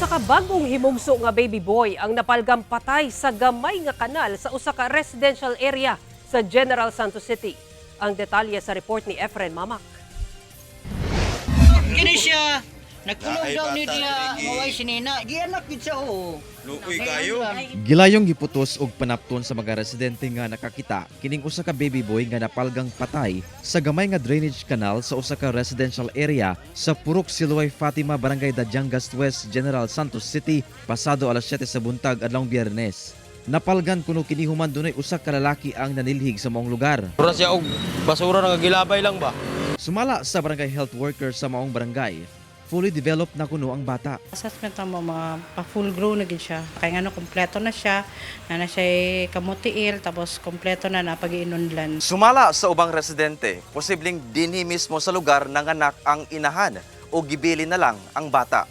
Usa ka bag-ong himugso nga baby boy ang napalgang patay sa gamay nga kanal sa usa ka residential area sa General Santos City. Ang detalye sa report ni Efren Mamak. Kini siya nagkulong Naay daw ni bata, diya diri. maway sinina. Gianak gid siya, oo. Luoy kayo. Gilayong giputos og panapton sa mga residente nga nakakita kining usa ka baby boy nga napalgang patay sa gamay nga drainage canal sa usa ka residential area sa Purok Siloy Fatima, Barangay Dadiangas West, General Santos City pasado alas 7 sa buntag adlawng Biyernes. Napalgan kuno kini human dunay usa ka lalaki ang nanilhig sa maong lugar. Mura siya og basura nga gilabay lang ba? Sumala sa barangay health worker sa maong barangay, fully developed na kuno ang bata. Assessment mo, mga pa-full grown na gid siya. Kaya nga no, kompleto na siya, na na siya kamutiil, tapos kompleto na na pag-iinunlan. Sumala sa ubang residente, posibleng dinhi mismo sa lugar nanganak ang inahan o gibili na lang ang bata.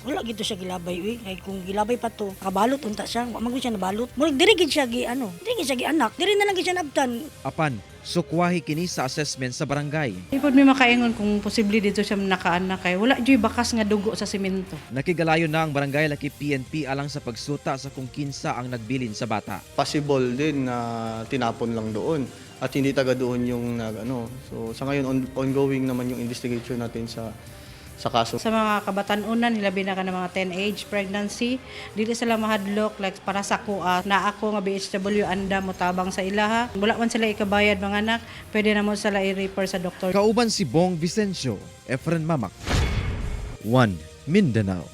Wala gito siya gilabay uy. Kay kung gilabay pa to, kabalot unta siya. Wa man gud siya nabalot. Murag diri gid siya gi ano, diri gid siya gi anak. Diri na lang gid siya naabtan. Apan, sukwahi kini sa assessment sa barangay. Di pod mi makaingon kung posible dito siya nakaanak kay wala juy bakas nga dugo sa simento. Nakigalayo na ang barangay laki PNP alang sa pagsuta sa kung kinsa ang nagbilin sa bata. Possible din na tinapon lang doon at hindi taga doon yung nag ano. So sa ngayon ongoing naman yung investigation natin sa kaso. Sa mga kabatanunan, hilabi na ka ng mga 10 age pregnancy, dili sila mahadlok like para sa kuha na ako nga BHW anda mo tabang sa ilaha. Wala man sila ikabayad, mga anak, pwede na mo sila i-refer sa doktor. Kauban si Bong Vicencio, Efren Mamak. 1 Mindanao.